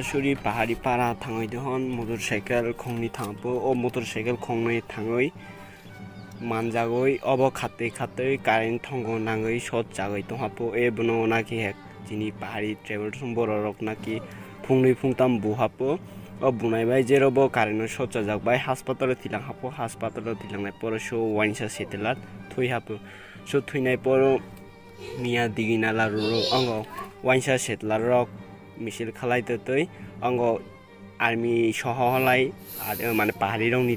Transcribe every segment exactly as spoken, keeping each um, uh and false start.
Suri pahari para thangwi dohon motorcycle khongni thangpo, o motorcycle khongnwi thangwi manjagwi obo khatwi khatwi current thongo nangwi short chagwi tonghapo, e bono naki hek chini pahari travel borok naki phungnwi phungtam buhapo. O bunai bai jerobo current no short chajak bai hospital o tilang hapo, hospital o tilangnai poro so wainsa settler thwi hapo. So thwinai poro miya digi nala ruro ango wainsa settler rok misil khalai twi ango army soho halai ar mane pahari rokni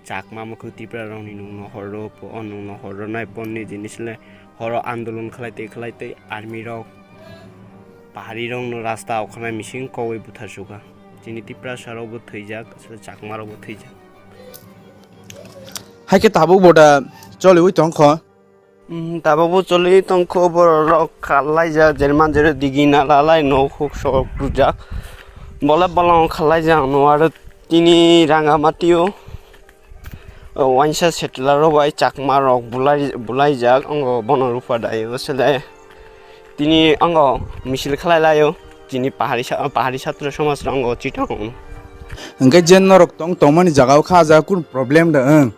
chakma mukhu Tripura rokni nungno horro po o nungno horro nai ponni jinis le horo andolon khalai twi khalai twi army rok pahari rokno rasta okhanai mising kogwi buthar suka. Chini Tripura sarokbo thwijak, asle chakma rokbo thwijak. Haikhe tabuk boda choliwi tongkho. Tabukbo choliwi tongkho, borok kharlaijak, jerman jero digi nala lai no huk sok rwjak. Bole bolong kharlaijak no aro tini Rangamatio, o, wainsa settler rok bai chakma rok bulai, bulaijak, ongo bono rupa dai, o sele tini ongo misil khalai laio, chini pahari sa-, pahari satro somaj rok ongo chitong. Hwnkhe je norok tong tongmani jaga o kha, ah jaga kunu problem da wng?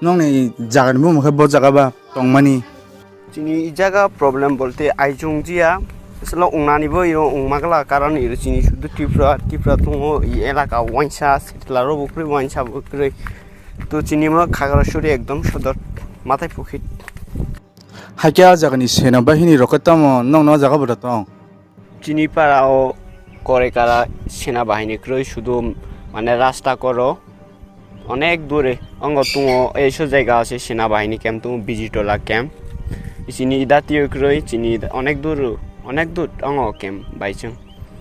Nokni jagani bumung khe bo jaga ba tongmani? Chini i jaga problem bolte aichung jiya, aswkno wngnani bo iro wngma gla, karon iro chini sudu Tripura, Tripura tongo, i elaka wainsa, settler rok bo kwrwi, wainsa bo kwrwi. To chini mo Khagrasuri ekdom sodor, matai pukhit. Hakhe ah jagani sena bahini rok khe tamo nokno ah jaga bo da tong? Chini para o Korekara sena bahini kwrwi sudu mane rasta koro onek dure ongo tungo, eiso jaga ase sena bahini camp tungo, Bijitola camp. Chini idati kwrwi chini ida onek dur, onek dur ongo camp baichung.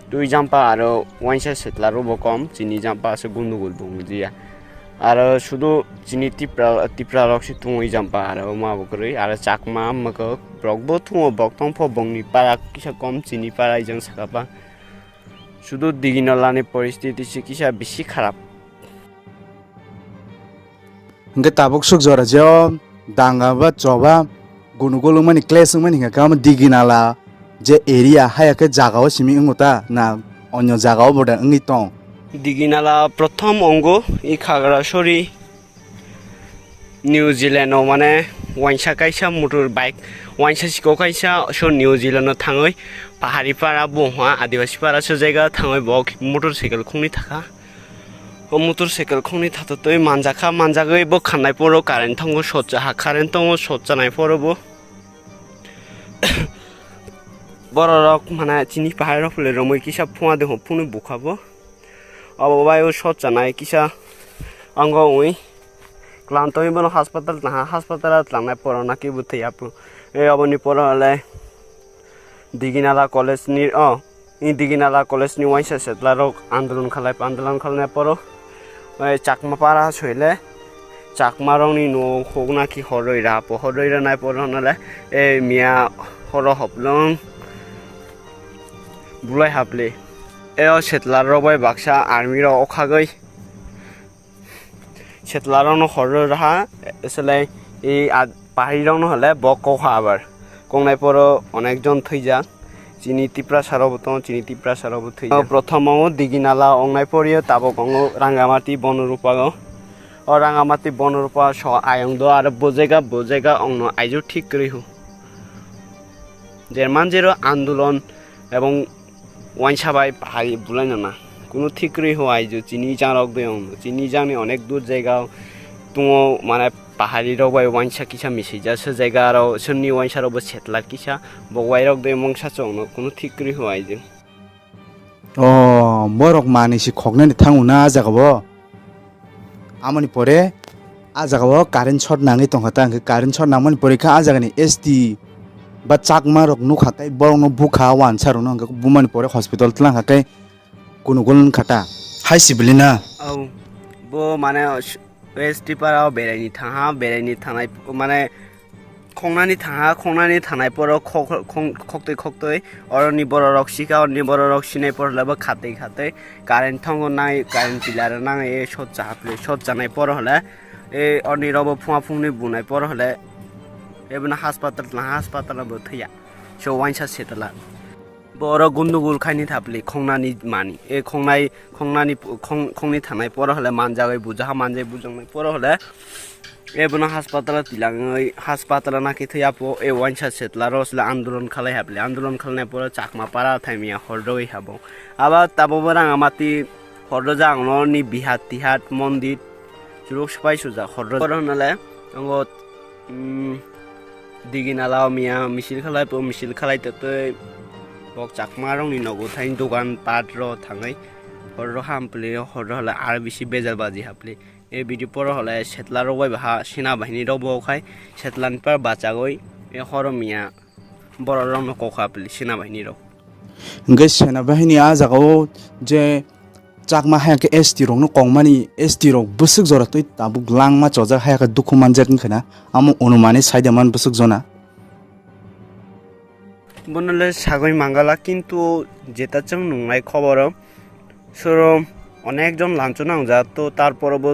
Twi jampa aro wainsa settler rok bo kom, chini jampa ase gundugul bo wngjiya. Aro sudu chini Tipra, Tipra rok se tungwi jampa aro ma bo kwrwi, aro chakma mwkhwk rok bo tungo, bok tongpho bongni para kisa kom, chini para ijang saka pa. Sudu digi nalani poristiti se kisa bisi kharap. Hwnkhe tabuk swk jora jeo danga ba choba gunu gulung mani clash wngmani hwnkhe khe omo digi nala je area haya khe jaga o simi wngo ta na onyo jaga o boda wngwi tong? Digi nala prothom ongo i Khagrasuri New Zealand o mane wainsa kaisa motor bike wainsa siko kaisa so New Zealand o thangwi pahari para bo ha adibasi para so jaga thangwi bo motor cycle khungni thaka. O motor cycle khungni thato twi manjakha, manjagwi bo khanai poro current thango sot cha ha, current tongo sot chanai poro bo. Bororok mana chini pahai rok phule romwi kisa phunga de phunwi bukha bo. Abo bai o sot chanai kisa ango wi klanto wi bono hospital tangha, hospital tlangnai poro naki bo thwi apu. E aboni poro le Diginala college ni o Diginala college ni waisa setla rok andolon khalai, andolon khalai poro, eh, Chakma para soile Chakma rok ni no hokna ki horoi ra po, horoi ra nai poro no le, eh, miya horo hoplong bulai hapli. Eh, o setla rok bai baksa army rok okhagoi. Setlarokno horro raha, selai i ad-, pahirokno hole bo kokha abar. Kongnai poro onekjon thwijak. Chini Tiprasarokbo tongo, chini Tiprasarokbo thwijak. Prothomao Diginala ongnai porio tabok ongo Rangamati Bonorupago. O Rangamati Bonorupa so ayong do aro bo jaga, bo jaga ongno aiju thik kwrwi hu. Jerman jero andolon ebong wainsa bai pahari bulai nana. Kunu thik kwrwi ho aiju chini jang rok de ong. Chini jang ni onek dur jaga tongo, mane pahari rok bai wainsa kisa misi ja se jaga aro sonni wainsa rok bo setla kisa bo wai rok de mongsa chong no kunu thik kwrwi ho aiju. O borok manwi si khoknani thango na ah jaga bo. Amoni pore ah jaga o current short nangwi tongkha ta, hwnkhe current short nangmani pore khe ah jagani S T ba Chakma rok nukha tei borokno bukha, wansa rokno hwnkhe bumani pore hospital twlang kha tei kunu gul wngkha ta. Hai sibilina. Au, bo mane S T para o beraini thangha, beraini thangnai mane khongnani thangha, khongnani thangnai poro khok-, khong-, khoktwi khoktwi oroni bororok sika, oroni bororok sinai poro labo khatwi khatwi current thongo nai, current pillar nang e shot cha haple, shot chanai poro hole e orni robo phunga phungni bunai poro hole ebono hospital tla, hospital bo thwiya. So wainsa setla. Oro gundugul khaini thapli khongnani mani, e khongnai, khongnani, khong-, khongni thanai poro hole manjagwi bujaha manjai bujaknai poro hole ebono hospital tilangwi hospital naki thwiya po e wainsa setla ro sila andolon khalai hapli, andolon khalnai poro Chakma para thaimiya hordogwi habo. Aba tabo bo rang amati hordo jang no ni bihat tihat mondir churuk sipai sujak hordo poro nale tongo, mm, digi nala o miya misil khalai po misil khalai totwi bok Chakma rokni nogo thai dogan pat ro thangwi horro hampli horro hole ar bisi bejal baji hapli. E video poro hole setla rok bai baha sena bahini rok bo khai setla ni par bachagwi e horo miya borok rok no kok hapli sena bahini rok. Hingke sena bahini a jaga o je Chakma hai khe S T rokno kongmani, S T rok bwswk jora twi tabuk langma chojak hai khe dukhu manjak wngkha na, amo onumani saida man bwswk jona. Bono le sagwi mangala, kintu jeta chwng nungnai khoboro soro onek jon lancho nangjak, to tarporo bo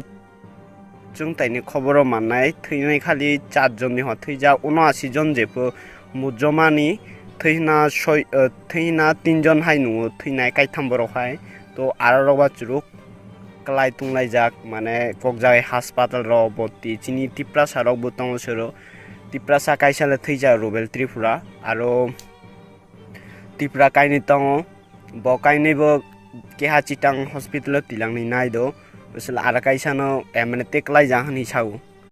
chwng taini khoboro mannai thwinai khali char jonni ho thwijak, uno asi jon jepho mujomani thwina soi, eh, thwina tin jon hai nungo thwinai kaitham borok hai. To aro rok ba churuk kwlai tunglaijak, mane kokjagwi hospital rok boti chini Tiprasa rok bo tongo sero. Tiprasa kaisa le thwijak Rubel Tripura, aro Tipra kainwi tongo, bo kainwi bo keha Chitang hospital o tilangni nai do, bwswla aro kaisa no M N A teklai jang hinwi sao.